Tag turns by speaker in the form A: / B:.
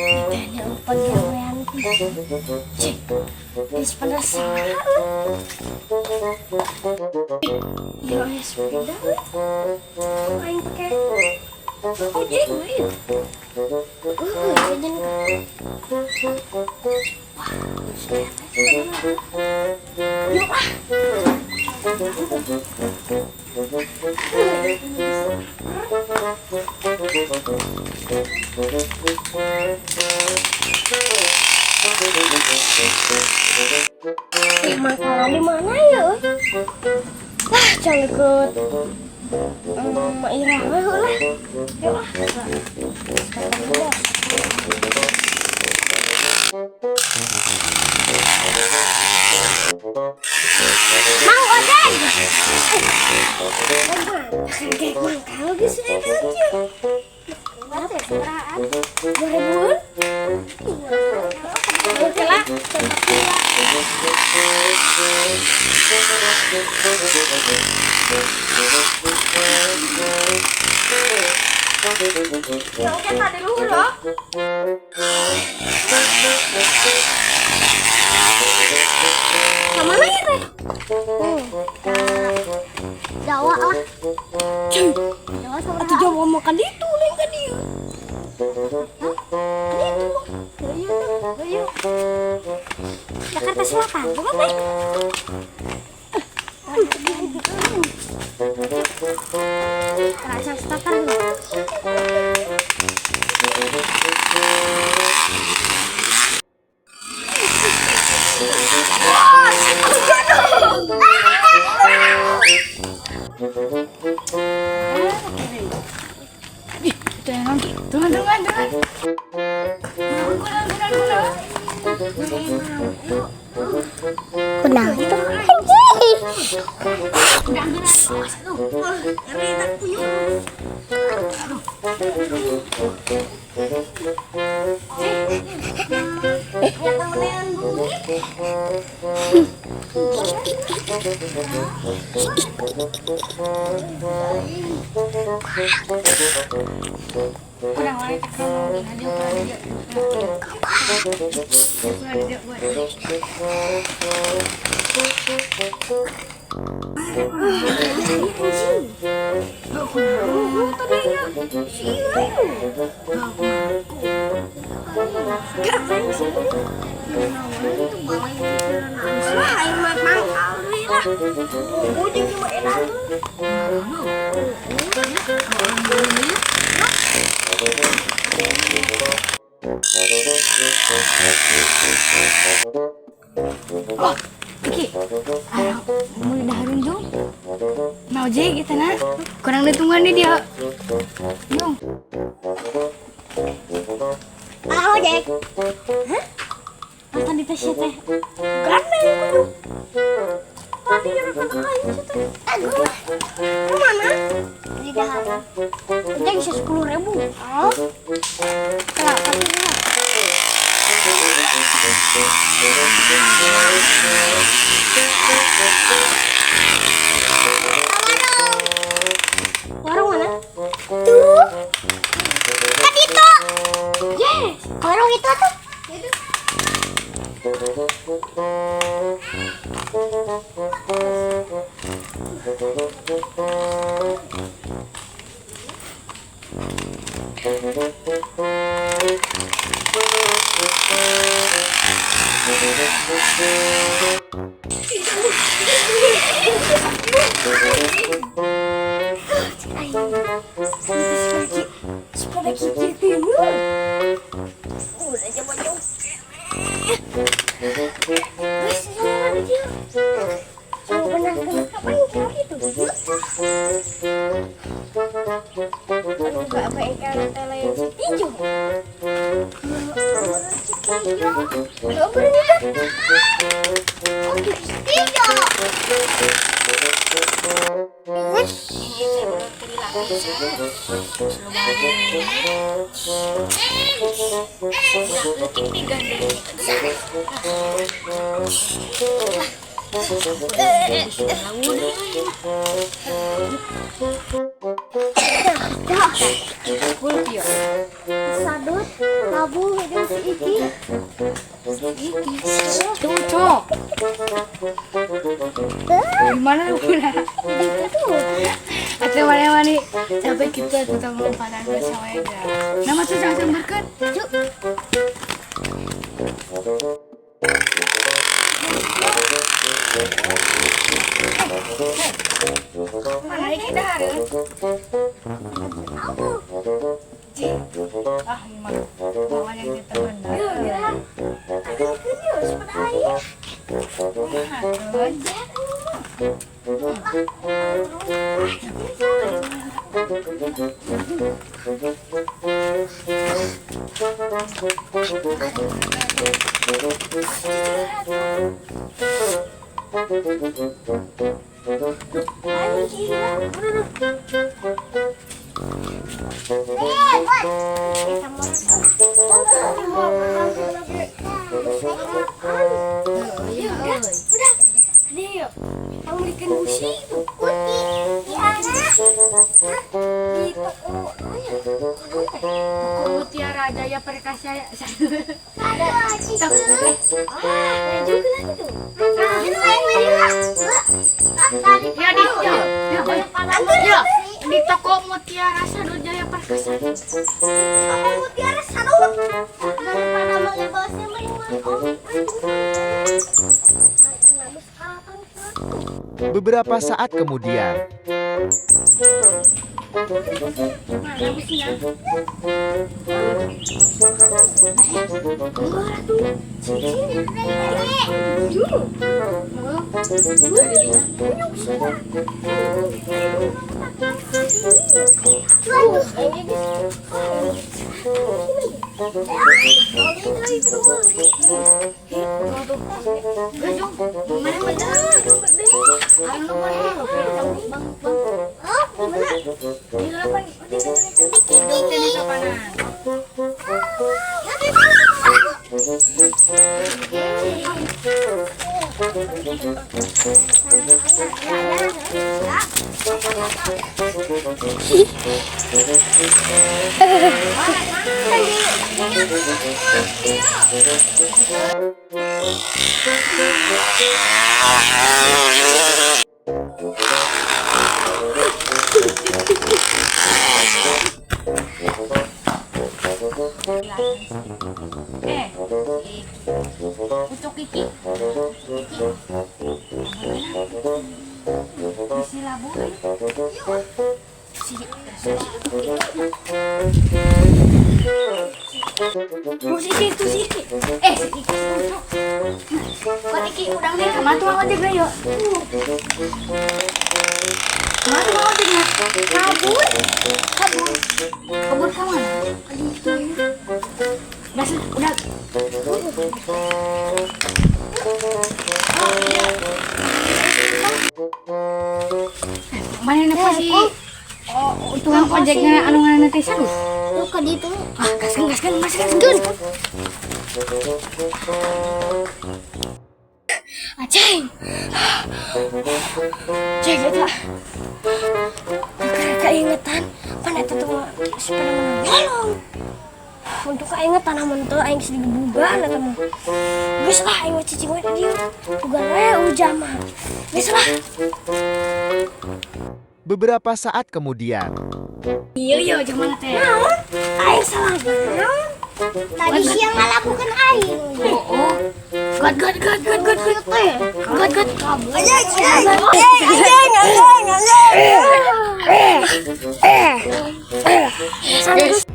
A: Ini pagawean. Cik, geus penasaran. Iya, aya sepeda. Aing pake ojek we. Jajan. Wah, sepeda. Yuk ah. Makanan di mana ya? Wah, jangan deket. Mak Ira we lah. Yuk ah. Mang ojek. Kayak mangkal geus sudah lucu. Berapa? 2 ribuan? Oke lah. Ya oke tadi lu loh. Kemana ya teh?
B: Jawa lah.
A: Jawa sama. Atau Jawa makan itu, lain kan dia. Kan itu. Ayo, ayo. Jakarta Selatan, bukan teh? Rancang starter dulu.
C: Tunggu, tunggu, tunggu.
B: Kunaon tuh?
C: Oh, Iki, arang mau daharun jung. Mau ojek kita na. Kurang ditungguan nih dia. Jung.
B: Ah, ojek.
A: Hah? Makan di tasnya teh. Gandeng kudu. Tadi yang kata aing teh.
B: Aduh,
A: Kemana?
B: di dahar.
A: Ojek bisa 10.000.
B: Oh.
A: Kenapa sih? Warung mana?
B: Tuh. Kan itu.
A: Yes.
B: Warung itu tuh.
A: Sepeda kiki timu. Udah coba jauh. Wes, jalan aja. Coba benar kapan gitu. Aduh, gak apa ikan lain hijau. Gak berani kan?
B: Oh, hijau. Sadut. Labu jeung si Iki.
C: Tuh, Cok. Gimana lu pula? Atau mana-mana sampai kita ketemu lompatan bersama ya. Nama tuh jangan sambarkan. Cuk. Mana kita hari? Ah, gimana? Bawanya kita mana?
A: Ya, ada kecil sepeda air. Udah, ada yuk. Kamu belikan busi itu.
B: Di anak.
A: Di toko ya.
C: Toko Mutiara Jaya Perkasa.
B: Ada
A: Ah, juga lah itu.
C: Ya di ya, di toko Mutiara Sado Jaya Perkasa.
B: Toko Mutiara Sado. Daripada mau ngebahasnya
D: Beberapa saat kemudian.
C: Ucok iki. Isi labu. Si itu si iki. Si iki ucok. Buat iki udang nih kemana tuh ojek na yuk. Kemana tuh ojek na? Kabur. Kabur. Kabur kemana? Udah, udah. Oh, iya. Mana nih sih? Oh, tukang ojeknya anu ngaranna teh Sadus.
B: Tuh ka ditu.
C: Ah, gaskeun gaskeun gaskeun.
A: Aceng. Cek eta. Kakak keingetan pan eta tuh sepeda menang nyolong. Untuk keingetan amun teu aing geus digebugan eta mah. Geus lah aing mah cicing we di dieu. Bugan we ujang mah. Geus lah.
D: Beberapa saat kemudian.
C: Iya iya jeung mana teh?
A: Naon? Aing salah naon?
B: Tadi siang ngalakukan aing.
C: Oh. God God God God God God. God God.
A: Anjing anjing anjing anjing. Anjing.